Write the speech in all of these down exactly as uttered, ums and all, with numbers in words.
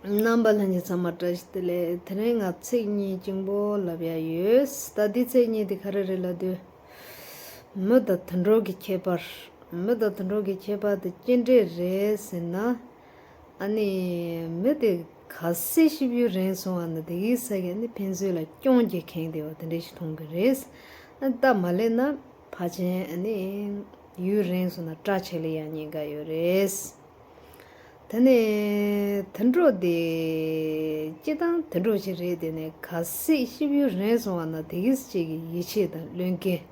རྣམ་པ་ལྷན་རྒྱས་ཚང་མ་བཀྲ་ཤིས་བདེ་ལེགས། དེ་རིང་ང་ཚིག་གཉིས་གཅིག་པོ་ལབ་ཡ་ཡོད། ད་འདི་ཚིག་གཉིས་དེ་ག་རེ་རེད་ལབ་དུས། མི་དང་དུད་འགྲོ་གི་ཁྱད་པར། མི་དང་དུད་འགྲོ་གི་ཁྱད་པར་དེ་ཅི་འདྲས་རེད་ཟེར་ན། ཨ་ནི་མི་དེ་ག་ཚད་གཤིས་རྒྱུད་རན་སོང་བ་ན་དེ་གི་ས་གི་ཨ་ནི་ཕན་ཚུན་ལ་སྐྱོན་གྱིས་ཁེངས་བསྡད་པ་དེ་འདྲས་ཞིག་མཐོང་གི་རེད། ཨ་ནི་སྟབས་མ་ལེགས་ན་ཕལ་ཆེར་ཨ་ནི་ཡུན་རིང་སོང་ན་སྐྲ་ཆད་ལ་ཡང་ཉེན་ཁ་ཡོད་རེད། དེ་ནས་དུད་འགྲོ་དེ་སྤྱིར་བཏང་དུད་འགྲོ་ཞིག་རེད། དེ་ནས་གལ་སྲིད་གཤིས་རྒྱུད་རན་སོང་བ་ན་དེ་གིས་ཅིག་གི་ཡིད་ཆེས་དང་བློས་འགེལ།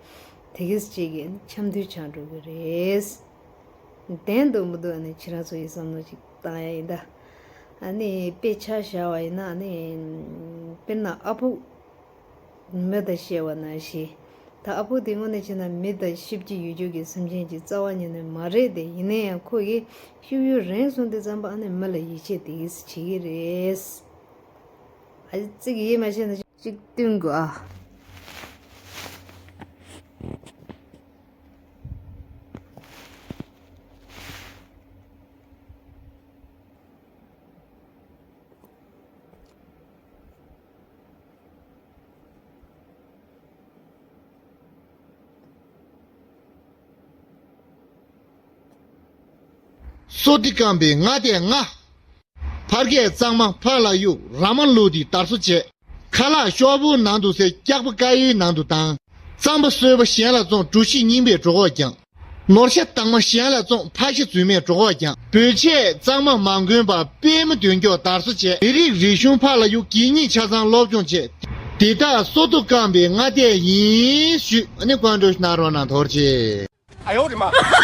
དེ་གིས་ཅིག་གི་འཆམ་མཐུན་ཆགས་འགྲོ་གི་རེད། བདེན་འདུག་མི་འདུག་ཨ་ནི་ཁྱེད་རང་ཚོ་ཡི་བསམ་བློ་ཞིག་བཏང་ཡ་ཡིན་ད། ཨ་ནི་དཔེ་ཆ་བཞག་པ་ཡིན་ན་ཨ་ནི་དཔེར་ན་ཨ་ཕོ། མི་དང་བཤད་པ་ནང་བཞིན། ད་ཨ་ཕོ་དེ་དངོས་གནས་བྱས་ན་མི་དང་གཤིས་རྒྱུད་ཡོད་རྒྱུ་གི་སེམས་ཅན་གྱི་རྩ་བ་ཉིད་ནས་མ་རེད་དེ། ཡིན་ན་ཡང་ཁོ་གིས་གཤིས་རྒྱུད་རན་སོང་དུས་ཙམ་པ་ཨ་ནི་མི་ལ་ཡིད་ཆེས་དེ་གིས་བྱེད་ཀྱི་རེད། ཨ་ཙི་གི་ཡིད་མ་ཆེས་ན་གཅིག་བསྟུན་དགོས་ཨ། སོ་ཏི་རྐང་པའི་ལྔ་སྟེ་ལྔ། ཕར་སྐད་གཙང་མ་ཕར་ལ་གཡུག་ར་མ་ལུག་དེ་དར་སོ་བྱས། ཁ་ལག་ཤོག་བུ་ནང་དུ་ཟེར་སྐྱག་པ་ཀ་ཡིའི་ནང་དུ་བཏང་། རྩམ་པ་སོས་པ་གཞན་ལ་བཙོང་གྲོ་ཞིབ་རྙིང་པའི་གྲོད་ཁོག་ཀྱང་། ནོར་ཤ་དྭངས་མ་གཞན་ལ་བཙོང་ཕག་ཤ་རྫུན་མའི་གྲོད་ཁོག་ཀྱང་། བོད་ཆས་གཙང་མ་མ་གོན་པར་པད་མ་དོན་མགྱོགས་དར་སོ་བྱས། མི་རིགས་རིག་གཞུང་ཕར་ལ་གཡུག་གད་སྙིགས་ཆ་ཚང་སློབ་སྦྱོང་བྱས། དེ་དག་སོ་ཏོ་རྐང་པའི་ལྔ་སྟེ་ཡིན་ཞུས་ནས་བཀའ་འདྲི་གནང་རོགས་གནང་ཐུགས་རྗེ་ཆེ། ཨ་ཡོ་རི་མ།